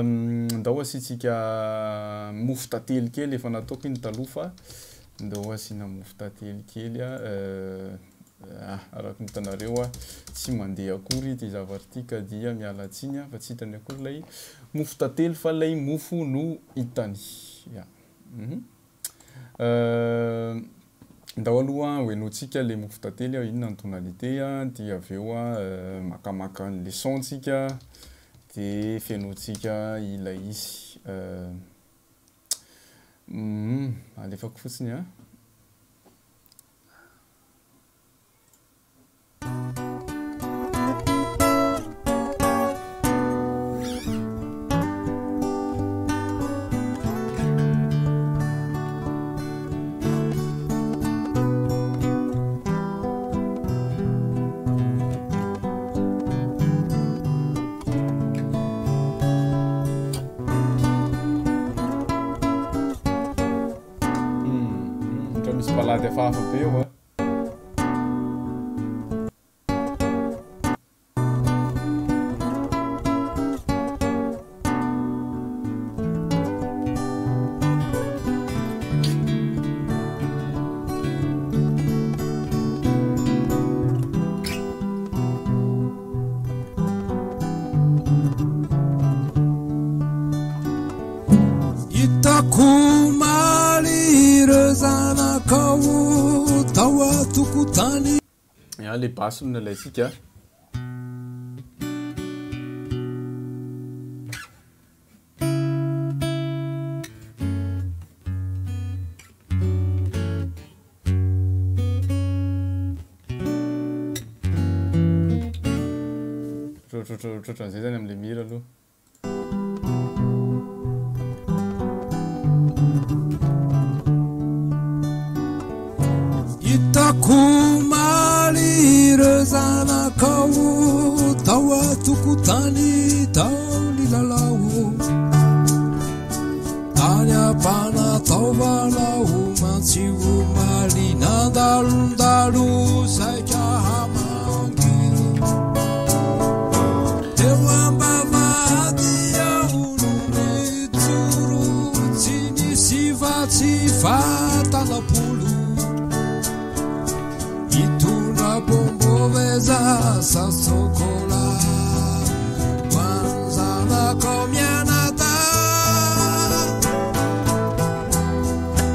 Ndao asiantsika mofo tantely kely, efa nataoko iny taloha fa ndao asiana mofo tantely kely a. Araka ny hitanareo a, tsy mandeha akory ity zavatra ity ka dia miala tsiny a, fa tsy hitany akory ilay mofo tantely fa ilay mofo no hitany. Ya. Ndao aloha ho henointsika ilay mofo tantely a, inona ny tonalité a, dia avy eo a makamaka an'ilay son tsika dia fenointsika ilay izy. Alefako fotsiny a. Ohatra misy balady hafahafa be eo a. Hitako omaly ireo zanakao tao an-tokotany. Ya, le basse no nalaintsika. Ohatrohatran'izay zany amin'ilay mihira aloha. Hitako omaly ireo zanakao tao an-tokotany tao nilalao. Tany am-panataovana mantsy omaly nandalondalo saika hamangy. Teo am-bavahady aho no nijoro, tsy nisy fa tsy fahatanam-polo. Hitondra bonbon veza sa sokola ho an'ny zanakao mianadahy.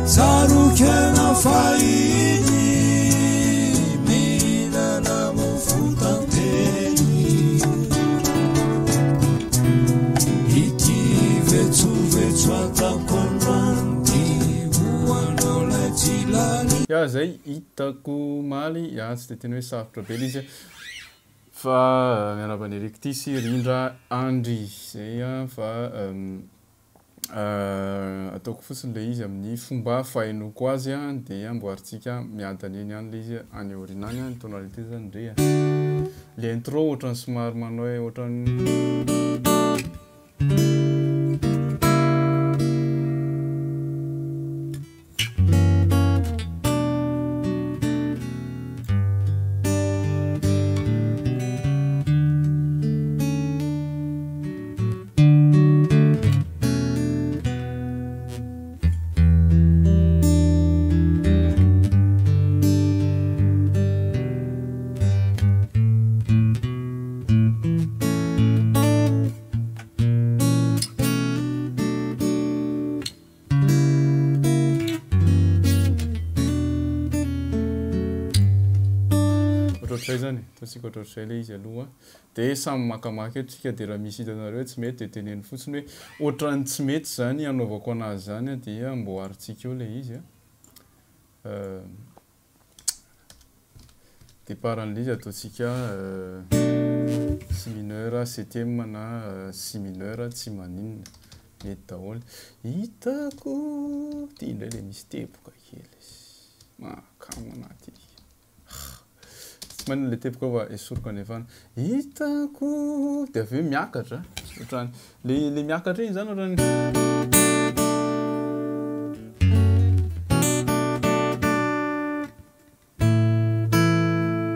Tsaroako fahiny mihinana mofo tantely. Ity vetsovetso ataoko androany ity ho anao lay tsy lany. Ya zay hitako omaly, ya tsy de tena hoe sarotra be le izy fa miarahaba an'i Eric ty sy Rindra Andry zay fa Ataoko fotsiny ilay izy amin'ny fomba fahenoako azy dia amboarintsika miadana eny ihany ilay izy any aoriana any, ny tonalité zany ndry e. Ilay intro ohatran'ny somary manao hoe ohatran'ny. Ohatrohatr'izay zany e, ataontsika ohatrohatr'izay ilay izy aloha dia samy makamaka eto tsika dia raha misy hitanareo hoe tsy mety dia teneno fotsiny hoe ohatran'ny tsy mety izany hanaovako anazy izany dia amboarintsika eo ilay izy a. Départ an'ilay izy ataontsika si mineur septième na si mineur tsy maninona, mety daholo. Hitako, ity indray ilay misy teboka kely, mahakamo anah ity. Tsy maninona ilay teboka fa esoriko anefana. Hitako, dia avy eo miakatra, ohatrany le le miakatra iny zany ohatrany.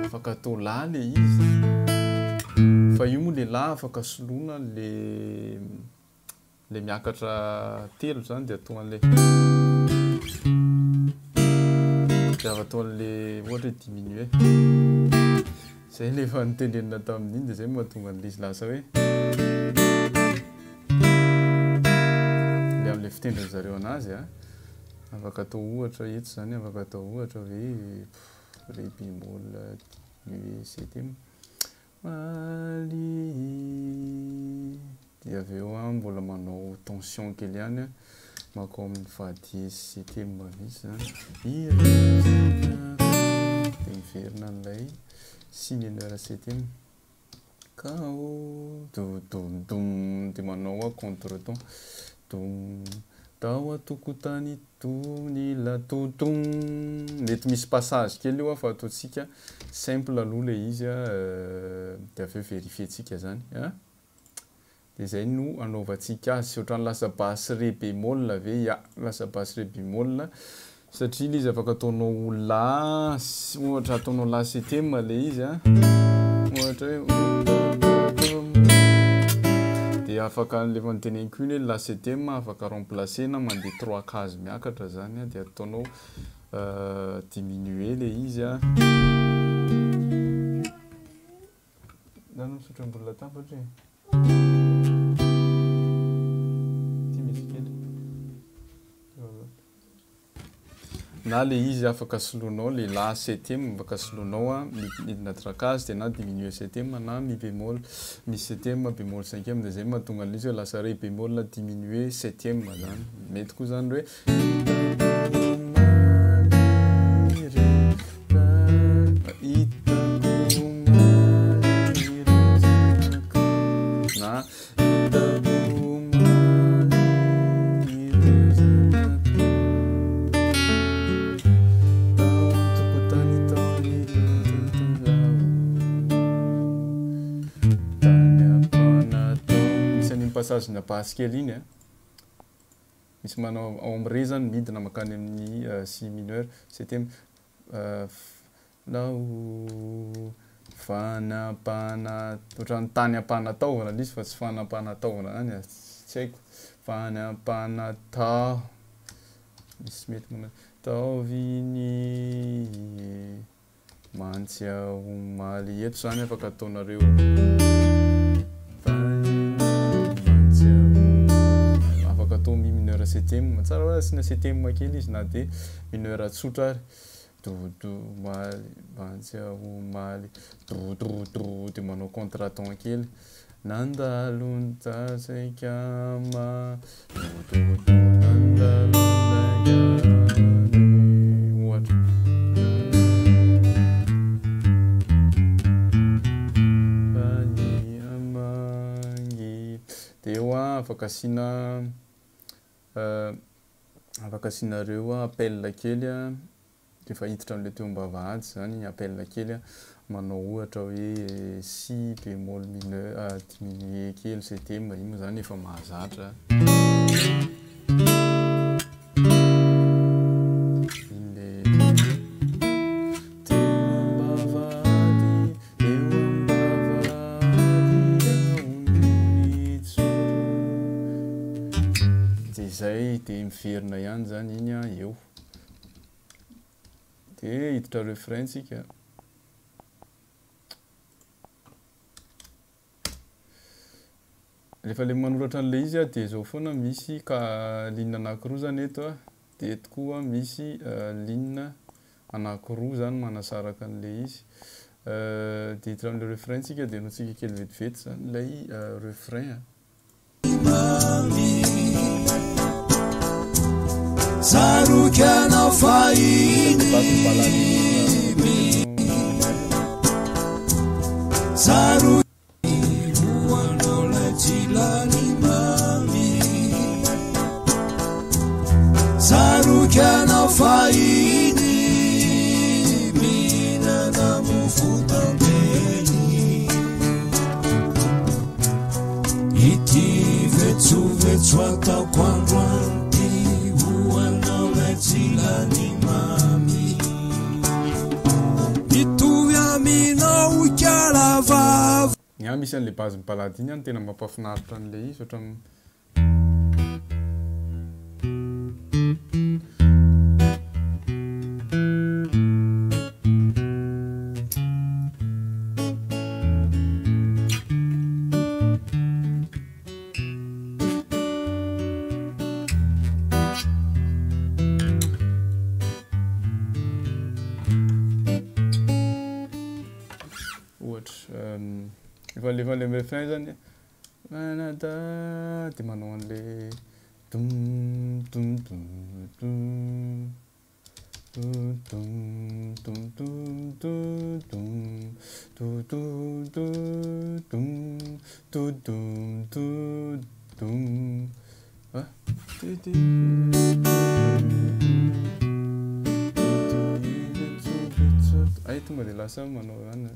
Afaka atao la le izy, fa io moa le la afaka soloina le. Ilay miakatra telo izany dia atao an'ilay dia avy atao an'ilay ohatra hoe diminué. Izay ilay efa notenenina tamin'iny dia izay no mahatonga an'ilay izy lasa hoe ilay amin'ilay fitendrin-dry zareo anazy a. Afaka atao ohatra eto izany, afaka atao ohatra hoe ré bémol diminué septième. Maly. Dia avy eo aho mbola manao tension kely ihany an, mankao amin'ny fa dièse septième mihitsy izany. Dia miverina an'ilay si mineur septième. Ka o do do dom dia manao aho contre-temps. Dom tao an-tokotany tony la to tom. Mety misy passage kely io fa ataontsika simple aloha ilay izy dia avy eo verifier-tsika izany an. Dia izay no anaovantsika azy. Ohatran'ny lasa basse ré bémol ve? Ya, lasa basse ré bémol satria ilay izy afaka ataonao la, ohatra ataonao la septième ilay izy an. Ohatra hoe dia afaka ilay efa noteneniko iny hoe la septième afaka remplacer-na mandeha trois cases miakatra izany an, dia ataonao diminuer ilay izy an. Zany misotro ambony latabatra e. Ity misy kely. Na le izy afaka soloinao le la septième afaka soloinao a midina tracage de na diminuer septième na mi bémol mi septième bémol cinquième de zay mahatonga an'izy hoe lasa ré bémol diminuer septième zany mety koa zany hoe Misy an'iny passage-na basse kely iny a. Misy manao ao amin'ny ré zany midina mankany amin'ny si mineur, septième. Lao fanampana ohatran'ny tany ampanataovana ilay izy fa tsy fanampanataovana zany e, tsy haiko fanampanatao misy mety manao taovy ny mantsy omaly eto zany afaka ataonareo afaka atao mi mineur septième tsara hoe asiana septième kely izy na dia mineur tsotra ary Do do omaly mantsy aho omaly do do do dia manao contre temps kely nandalo ny saikama do do do nandalo ny ohatra fa ny amangy dia eo an afaka asiana Afaka asianareo appel kely rehefa hiditra amin'ilay teo am-bavahady izany, appel kely manao ohatra hoe si bémol mineur diminué kely septième, iny moa izany efa mahazatra. Iny le teo am-bavahady, eo am-bavahady aho no nijoro. Dia izay, dia miverina ihany izany iny an, eo. Dia hiditra refrain tsika. Rehefa ilay manoratra an'ilay izy dia izao foana misy ka ligne anankiroa izany eto an, dia eto koa misy ligne anankiroa izany manasaraka an'ilay izy. Dia hiditra amin'ilay refrain tsika dia henointsika kely vetivety izany ilay refrain an. Ity vetsovetso ataoko androany ity ho anao lay tsy lany mamy. Mitovy aminao ikala vava. Ny ahy misy an'ilay base mibalade iny no tena mampafinaritra an'ilay izy ohatran'ny. Rehefa alefa an'ilay refrain zany manada dia manao an'ilay dum dum dum dum dum dum dum dum dum dum dum dum dum dum dum dum dum. Ah. Ay, tonga dia lasa manao izany.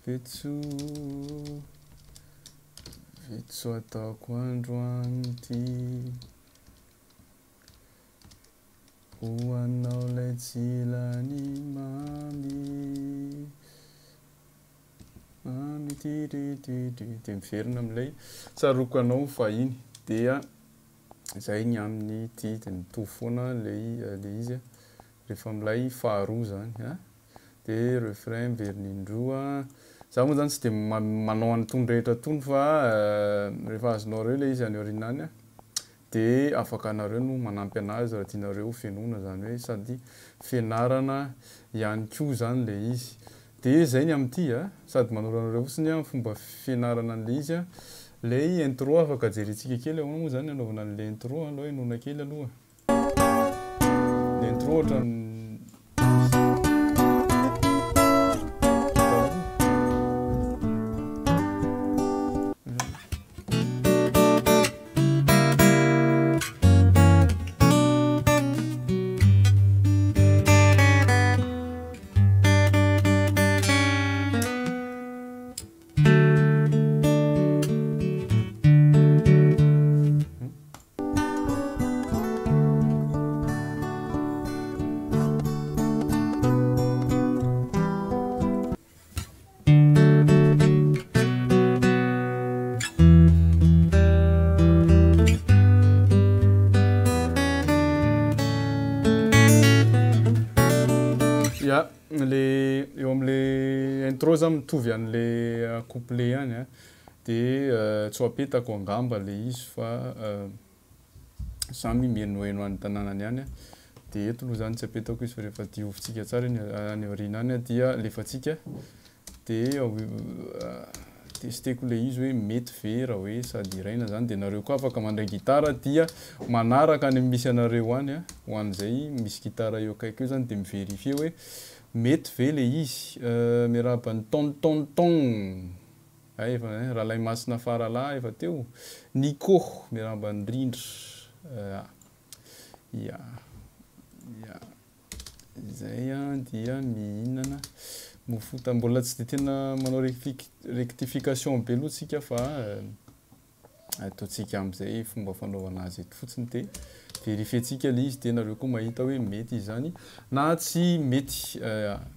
Vetso, vetso ataoko androany ity. Ho anao ilay tsy lany mamy. Mamy ty ry ty ry. Dia miverina amin'ilay tsaroako anao fahiny. Dia izay ny amin'ity. Dia mitovy foana ilay izy rehefa amin'ilay faharoa izany. Dia refrain miverina indroa. Za moa zany tsy dia manao an'itony rehetra itony fa rehefa azonareo ilay izy any aoriana any dia afaka anareo no manampy anazy raha tianareo ho fenoina, izany hoe sady fianarana ihany koa izany ilay izy. Dia izay ny amin'ity a, sady manoro anareo fotsiny aho ny fomba fianarana an'ilay izy a. Ilay intro afaka jerentsika kely ahoana moa izany anaovana an'ilay intro a, aleo henoina kely aloha. Ilay intro ohatran'ny Ya, le eo amin'le intro zany mitovy an'le couplet ihany a, de tsy ho apetako angamba le izy fa samy mienoeno any tanànany any. Dia eto aloha zany tsy apetako izy fa rehefa diovintsika tsara iny any aoriana any dia alefantsika. Dia testeko ilay izy hoe mety ve raha hoe sady hiraina zany. Dia nareo koa afaka mandray gitara dia manaraka any amin'ny misy anareo any ho an'izay misy gitara eo akaiky eo zany dia mi-verifier hoe mety ve ilay izy. Miarahaba an'i Ton Ton Ton. Hay efa eh, Ralaimasina Faralahy efa teo. Nico, miarahaba an'i Rindra. Ya, ya. Izay dia mihinana mofo. Mbola tsy dia tena manao rectification be aloha tsika fa ataontsika amin'izay fomba fanaovana azy eto fotsiny dia vérifier-tsika ilay izy dia nareo koa mahita hoe mety izany na tsy mety.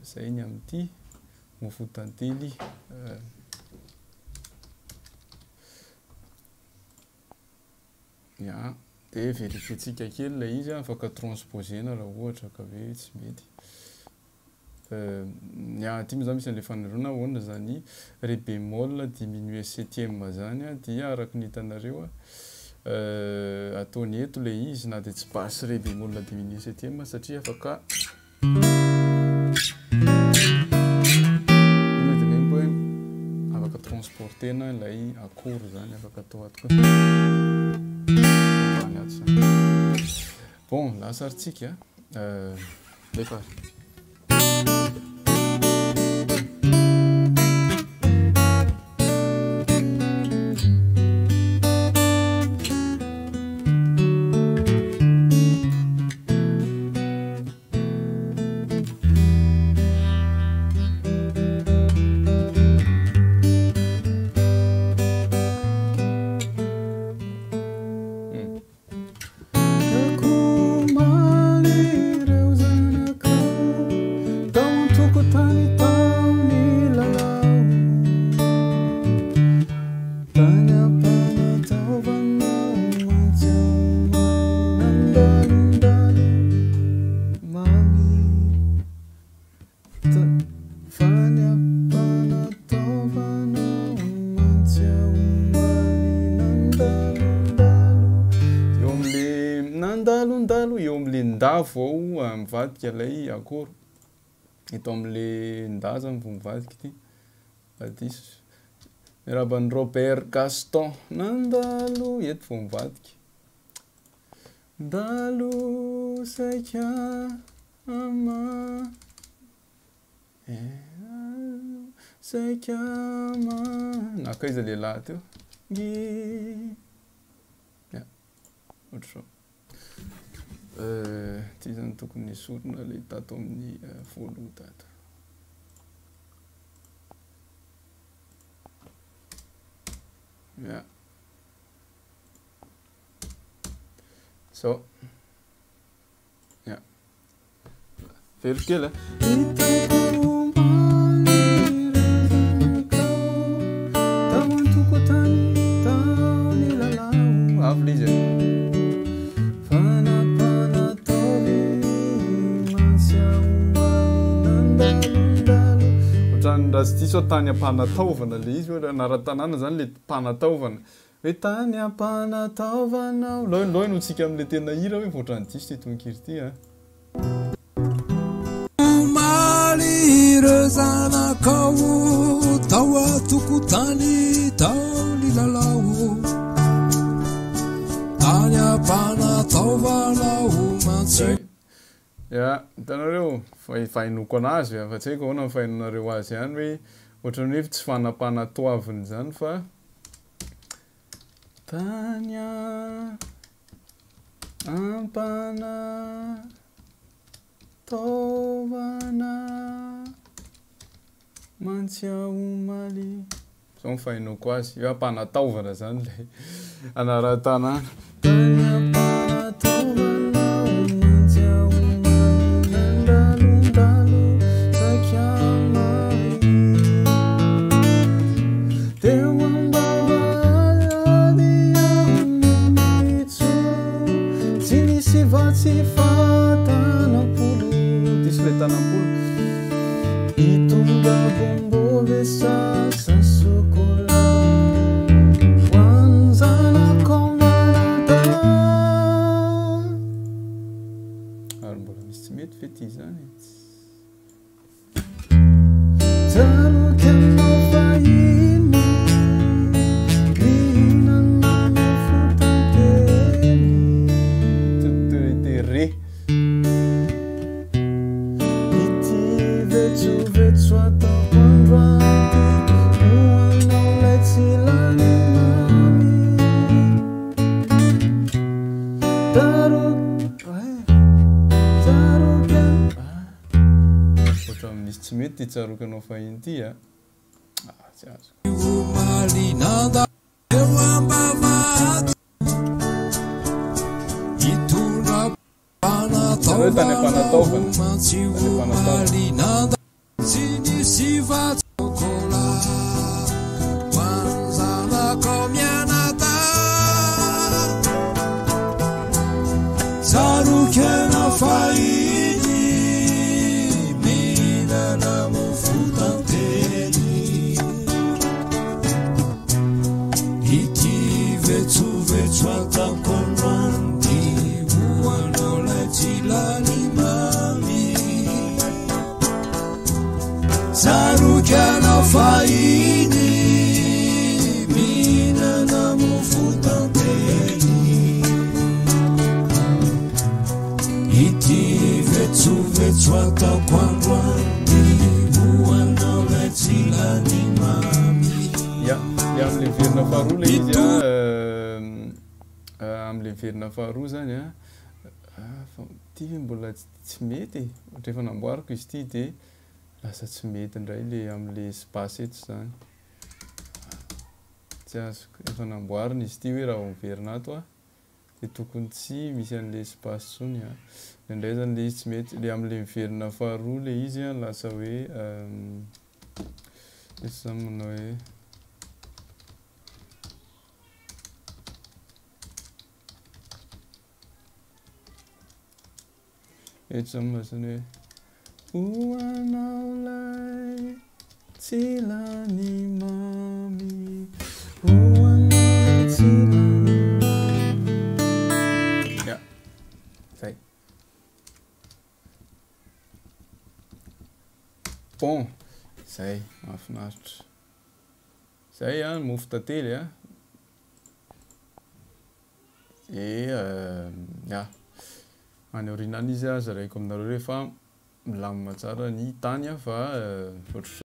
Izay ny amin'ity mofo tantely. Ya, dia vérifier-tsika kely ilay izy, afaka transposer-na raha ohatra ka hoe tsy mety. Ya, aty moa zany misy an'ilay fanondroana ahoana zany ré bémol diminué septième zany dia araka ny hitanareo ataony eto ilay izy na dia tsy basse ré bémol diminué septième satria afaka Iny teneniko hoe afaka transporter-na ilay accord zany, afaka atao ato koa. Ambany ato zany. Bon, lasa ary tsika. Alefa ary. Eo amin'le nandalondalo, eo amin'le nda vao mivadika ilay akoro. Eto amin'le nda zany vao mivadika ity. Fa diso. Miarahaba an'i Robert Gaston. Nandalo eto vao mivadika. Ndalo saika ama saika ama Nakaiza lehilahy teo? Ngy. Ya. Ohatr'izao. Ity zany tokony esorina ilay tato amin'ny voalohany tato. Ya. Zao. Ya. Velo kely a. Avy le izy e. Ohatran'ny raha tsy diso aho tany am-panataovana le izy ohatra anaran-tanàna zany le mpanataovana. Hoe tany am-panataovana aho. Leo leo no tsika amin'ilay tena hira hoe ohatran'ny diso ity tononkira ity a. Omaly ireo zanakao tao an-tokotany tao nilalao tany am-panataovana ho mantsy. Zay. Ya, hitanareo, fahainoako anazy, fa tsy haiko ahoana ny fahainonareo azy ihany hoe ohatran'ny hoe tsy fanampanatoavina izany fa tany ampanataovana mantsy aho omaly. Zao ny fahenoako azy, io ampanataovana zany ilay anaran-tanàna. Tany ampanataovana mantsy aho omaly nandalondalo saika mamy. Teo am-bavahady aho no nijoro, tsy nisy vatsy fa tanam-polo. Diso ilay tanam-polo. Hitondra bonbon ve sa sokola ho an'ny zanakao manantena. Ary mbola misy tsy mety ve ity izany e? Tsaroako ianao fahiny nihinana mofo tantely. Re. Ity vetsovetso ataoko androany ity ho anao ilay tsy lany mamy. Tsaroako, tsaroako ianao. Ohatran'ny misy tsy mety ity tsaroako ianao fahiny ity a. Ah, tsy azoko. Omaly nandalo teo am-bavahady hitondra Hitanao hoe tany am-panataovana. mantsy Tany am-panataovana. omaly nandalo tsy nisy vatsy sokola ho an'ny zanakao mianadahy. Tsaroako ianao fahiny mihinana mofo tantely. Ity vetsovetso ataoko androany ity ho anao ilay tsy lany mamy. Tsaroako ianao fahiny mihinana mofo tantely. Ity vetsovetso ataoko androany ity ho anao ilay tsy lany mamy. Ya, le amin'ilay miverina faharoa ilay izy a, amin'ilay miverina faharoa zany a, fa ity ve mbola tsy mety e, ohatra efa namboariko izy ity dia lasa tsy mety indray le amin'ilay espace eto zany. Tsy azoko, efa namboarina izy ity hoe raha vao miverina ato a, dia tokony tsy misy an'ilay espace intsony a. Indraindray zany ilay izy tsy mety, le amin'ilay miverina faharoa ilay izy a, lasa hoe eto zany manao hoe eto zany lasa ny hoe ho anao lay tsy lany mamy, ho anao lay tsy lany mamy. Ya, zay. Bon, zay, mahafinaritra. Zay a, ny mofo tantely a. Dia ya, any aoriana any izy a, zaraiko aminareo rehefa milamina tsara ny tany a, fa ohatr'izao.